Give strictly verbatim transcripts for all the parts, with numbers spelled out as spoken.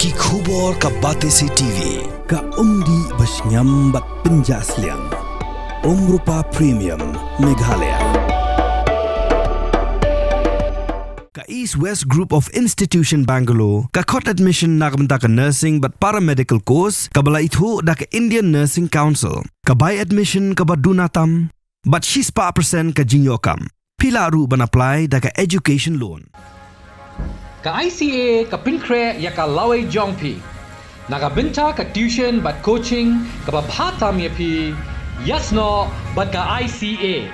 Ki khubor ka Batesi T V, ka umdih ba shngiam bad pynjah sliang. Umrupa Premium, Meghalaya. Ka East West Group of Institution Bangalore, ka khot admission na ka bynta ka nursing bad paramedical course, kaba la ithuh da ka Indian Nursing Council, ka bai admission kaba duna tam, bad shispah percent ka jingïoh kam. Phi lah ruh ban apply da ka education loan. Ka I C A ka pynkhreh ïa ka lawei jong phi. Na ka bynta ka tuition bad coaching kaba bha tam ïa phi, ïasnoh bad ka I C A.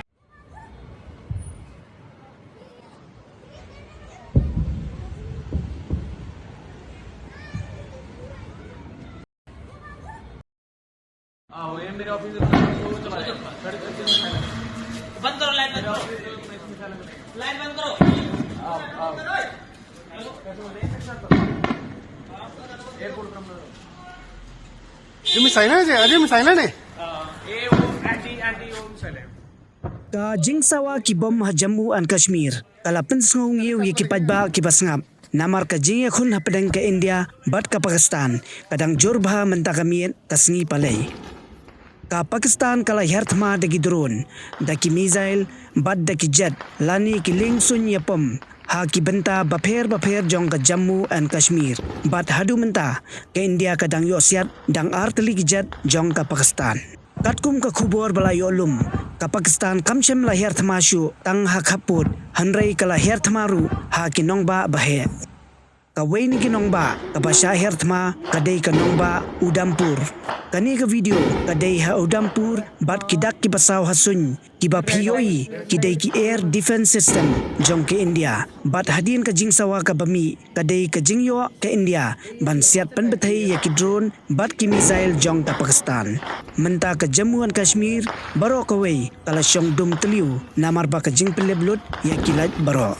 बंद करो, लाइट बंद करो। लाइट बंद करो। Ini misailnya aja, ada misailnya nih. Ka jingsawa ki bom ha Jammu and Kashmir ka la pynsngewngiew ïa ki paidbah kiba sngap. Namar ka jingïakhun hapdeng ka India bad ka Pakistan ka dang jur bha mynta ka miet ka sngi palei. Ka Pakistan ka la hiar thma da ki drone, da ki missile, bad da ki jet, lane ki lieng suiñ ïapom ha ki bynta bapher bapher jong ka Jammu and Kashmir. Bad haduh mynta ka India ka dang ïoh siat dang ar tylli ki jet jong ka Pakistan. Katkum ka khubor ba la ïoh lum, ka Pakistan kam shym la hiar thma shuh tang ha khappud, hynrei ka la hiar thma ruh ha ki nongbah baheh. Kawei na ki nongbah kaba shah hiar thma ka dei ka nongbah Udhampur. Kane ka video ka dei ha Udhampur bad ki dak kiba saw ha suiñ kiba phi ïohi ki dei ki air defense system jong ka India. Bad hadien ka jingsawa kaba mih ka dei ka jingïoh ka India ban siat pynbthei ïa ki drone bad ki missile jong ka Pakistan. Mynta ka Jammu and Kashmir baroh kawei ka la shong dum tliw namar ba ka jingpynlip lut ïa ki light baroh.